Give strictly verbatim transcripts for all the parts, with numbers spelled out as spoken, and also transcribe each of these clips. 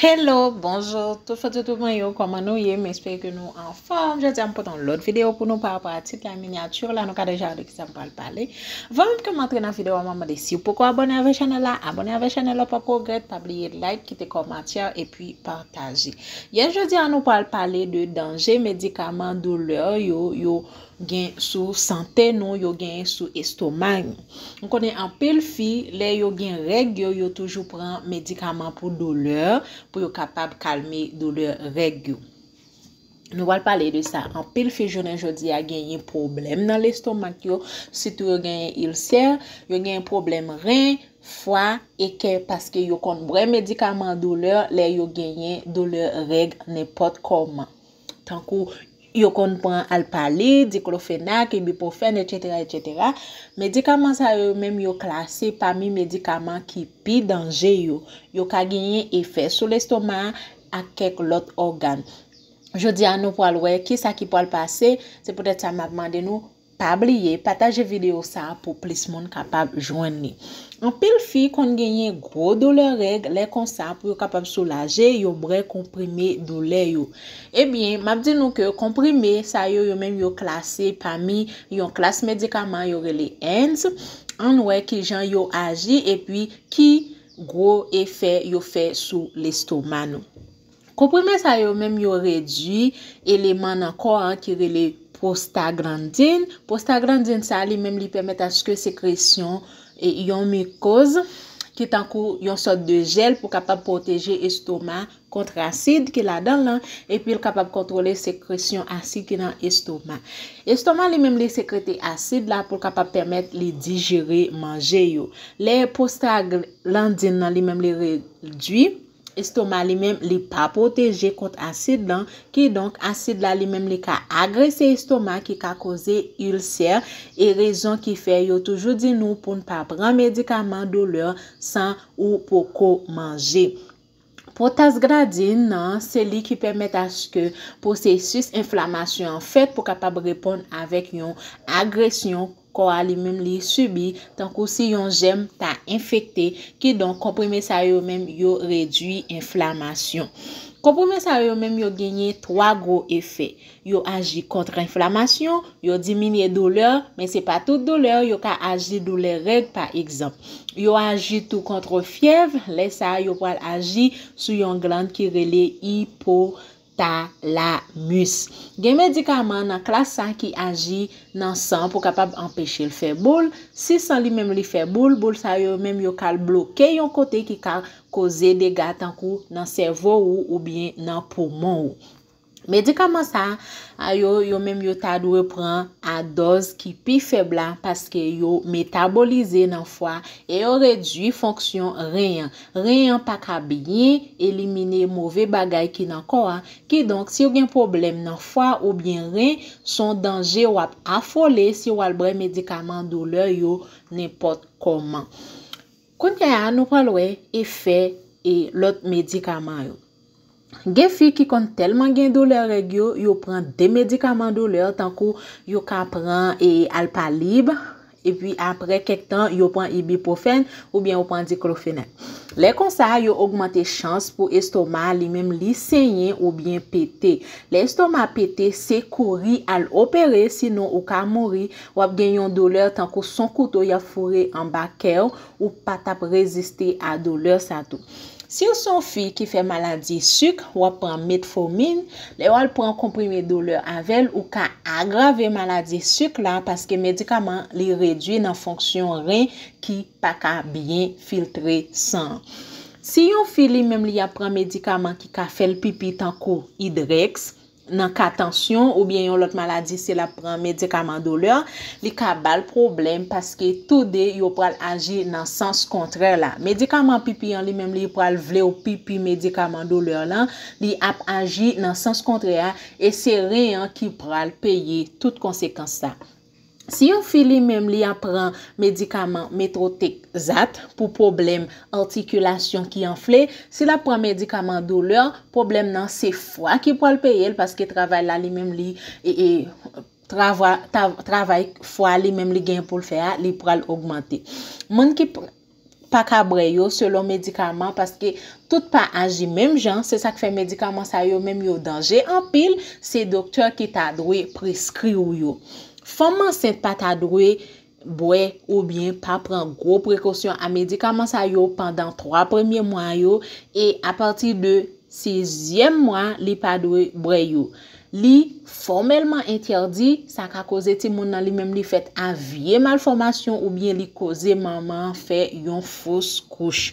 Hello, bonjou, tout fanm, tout mwen yo, kòman nou ye? M espere ke nou anfòm. Jodi a m pote yon lòt videyo pou nou pa rapò a tit la, minyati la, nou ka deja wè de kisa m pral pale. Anvan menm ke m antre nan videyo a, m ap mande si w poko abòne avèk chanèl la, abòne avèk chanèl la, w pap regrèt, pa bliye like, kite kòmantè, epi pataje. Yè, jodi a nou pral pale de danje medikaman doulè yo, yo gen sou sante nou, yo gen sou estomak nou. Nou konnen anpil fi, lè yo gen règ yo, yo toujou pran medikaman pou doulè, pou yo kapab kalme doulè règ yo. Nou pral pale de sa. Anpil fi jounen jodi a genyen pwoblèm nan lestomak yo, sitou yo genyen ilsè, yo genyen pwoblèm ren, fwa e kè, paske yo konn bwè medikaman doulè lè yo genyen doulè règ nenpòt kòman. Tankou yo konn pran Alpalid, diklofenak, ibuprofèn, etsetera, etsetera. Medikaman sa yo menm yo klase pami medikaman ki pi danje yo. Yo ka genyen efè sou lestomak ak kèk lòt ògàn. Jodi a nou pral wè kisa ki pral pase, se poutèt sa m ap mande nou pa bliye pataje videyo sa a pou plis moun kapab jwenn li. Anpil fi konn genyen gwo doulè règ, lè konsa pou yo kapab soulaje, yo bwè konprime doulè yo. Ebyen, m ap di nou ke konprime sa yo, yo menm yo klase pami yon klas medikaman yo rele ANDS. Ann wè kijan yo aji epi ki gwo efè yo fè sou lestomak nou. Konprime sa yo menm yo redui eleman nan kò an ki rele prostaglandin. Prostaglandin sa li menm li pèmèt aske sekresyon e yon mikoz ki tankou yon sòt de jèl pou kapab pwoteje estomak kont asid ki ladan l lan, epi l kapab kontwole sekresyon asid ki nan estomak. Estomak li menm li sekrete asid la pou l kapab pèmèt li dijere manje yo. Lè prostaglandin nan li menm li redui, estomak li menm li pa pwoteje kont asid lan, kidonk asid la li menm li ka agrese estomak ki ka koze ilsè, e rezon ki fè yo toujou di nou pou n pa pran medikaman doulè san ou poko manje. Prostaglandin nan, se li ki pèmèt aske pwosesis enflamasyon an fèt pou kapab reponn avèk yon agresyon kò a li menm li sibi, tankou si yon jèm ta enfekte, kidonk konprime sa yo menm yo redui enflamasyon. Konprime sa yo menm yo genyen twa gwo efè. Yo aji kont enflamasyon, yo diminye doulè, men se pa tout doulè yo ka aji, doulè règ pa egzanp. Yo aji tou kont fyèv, lè sa a yo pral aji sou yon glann ki rele ipotalamus. Gen medikaman nan klas sa ki aji nan san pou kapab anpeche l fè boul. Si san li menm li fè boul, boul sa yo menm yo ka al bloke yon kote ki ka koze dega tankou nan sèvo ou oubyen nan poumon ou. Medikaman sa a yo, yo menm yo ta dwe pran a dòz ki pi fèb la, paske yo metabolize nan fwa e yo redui fonksyon ren an. Ren an pa ka byen elimine move bagay ki nan kò a. Kidonk, si w gen pwoblèm nan fwa oubyen ren, se yon danje w ap afole si w al bwè medikaman doulè yo nenpòt kòman. Kounye a, nou pral wè efè e lòt medikaman yo. Gen fi ki konn tèlman gen doulè règ yo, yo pran de medikaman doulè, tankou yo ka pran e Alpalib, epi apre kèk tan, yo pran ibuprofèn oubyen yo pran diklofenak. Lè konsa, yo ogmante chans pou estomak li menm li senyen oubyen pete. Lè estomak pete, se kouri al opere, sinon ou ka mouri, w ap gen yon doulè tankou se yon kouto y ap foure anba kè w, ou pa t ap reziste a doulè sa tou. Si w se yon fi ki fè maladi sik, w ap pran metformin, lè w al pran konprime doulè avè l, ou ka agrave maladi sik la paske medikaman li redui nan fonksyon ren ki pa ka byen filtre san an. Si yon fi li menm li ap pran medikaman ki ka fè l pipi tankou Idrex, nan ka tansyon oubyen yon lòt maladi, si l ap pran medikaman doulè, li ka ba l pwoblèm paske toude yo pral aji nan sans kontrè la. Medikaman pipi an li menm li pral vle w pipi medikaman doulè lan, li ap aji nan sans kontrè a e se ren an ki pral peye tout konsekans sa. Si yon fi li menm li ap pran medikaman metotrexat pou pwoblèm atikilasyon ki anfle, si l ap pran medikaman doulè, pwoblèm nan se fwa ki pral peye l paske travay la li menm li e, e, trava, ta, travay fwa li menm li gen pou l fè a, li pral ogmante. Moun ki pr- pa ka bwè yo selon medikaman, paske tout pa aji menm jan. Se sa k fè medikaman sa yo menm yo danje anpil. Se doktè ki ta dwe preskri w yo. Fanm ansent pa ta dwe bwè oubyen pa pran gwo prekosyon a medikaman sa yo pandan twa premye mwa yo, e apati de sizyèm mwa, li pa dwe bwè yo. Li fòmèlman entèdi, sa ka koze timoun nan li menm li fèt a vye malfòmasyon oubyen li koze manman an fè yon fos kouch.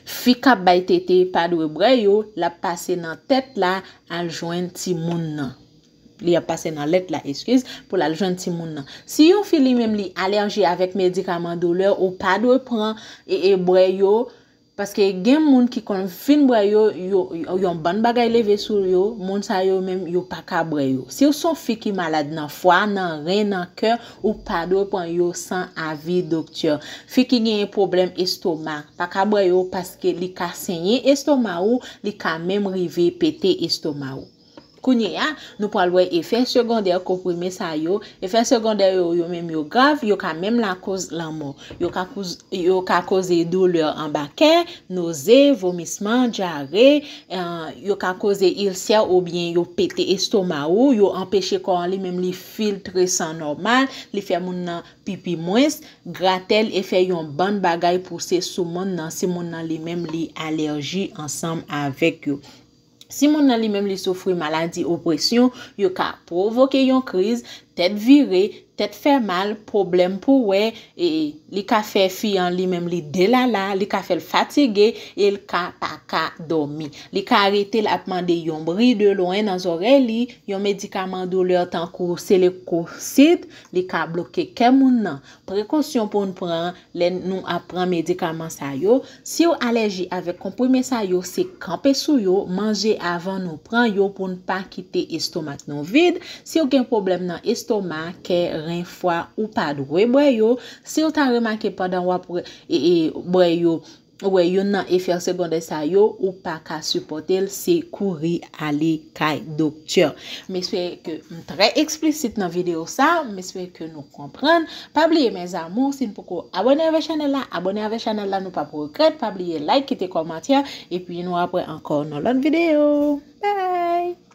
Fi k ap bay tete pa dwe bwè yo, l ap pase nan tèt la al jwenn timoun nan. Li ap pase nan lèt la, eskiz, pou l al jwenn timoun nan. Si yon fi li menm li alèji avèk medikaman doulè, ou pa dwe pran e, e bwè yo, paske gen moun ki konn fin bwè yo, yo, yo yon bann bagay leve sou yo, moun sa yo menm yo pa ka bwè yo. Si w se yon fi ki malad nan fwa, nan ren, nan kè, ou pa dwe pran yo san avi doktè. Fi ki genyen pwoblèm estoma pa ka bwè yo paske li ka senyen estoma ou, li ka menm rive pete estoma ou. Kounye a, nou pral wè efè segondè konprime sa yo. Efè segondè yo, yo menm yo grav, yo ka menm lakoz lanmò. Yo ka koz, yo ka koze doulè anba kè, noze, vomisman, dyare, eh, yo ka koze ilsè oubyen yo pete estoma ou, yo anpeche kò an li menm li filtre san nòmal, li fè moun nan pipi mwens, gratèl e fè yon bann bagay pouse sou moun nan si moun nan li menm li alèji ansanm avèk yo. Si moun nan li menm li soufri maladi opresyon, yo ka pwovoke yon kriz, tèt vire, tèt fè mal, pwoblèm pou wè, e li ka fè fi an li menm li delala, li ka fè l fatige e l ka pa ka dòmi. Li ka rete l ap mande yon bri de lwen nan zòrèy li, yon medikaman doulè tankou selekosid, li ka bloke kè moun nan. Prekosyon pou n pran lè nou ap pran medikaman sa yo. Si w alèji avèk konprime sa yo, se kanpe sou yo, manje avan nou pran yo pou n pa kite estomak nou vid. Si w gen pwoblèm nan estoma, kè, ren, fwa, ou pa dwe bwè yo. Si w ta remake pandan w ap bwè, e, e, bwè yo, ou wè youn nan efè segondè sa yo, ou pa ka sipòte l, se kouri ale kay doktè. M espere ke m trè eksplisit nan videyo sa, m espere ke nou konprann. Pa bliye, mes amours, si n poko abòne avèk chanèl la, abòne avèk chanèl la, nou p ap regrèt. Pa bliye like, kite kòmantè, epi nou ap wè ankò nan lòt videyo. Bye!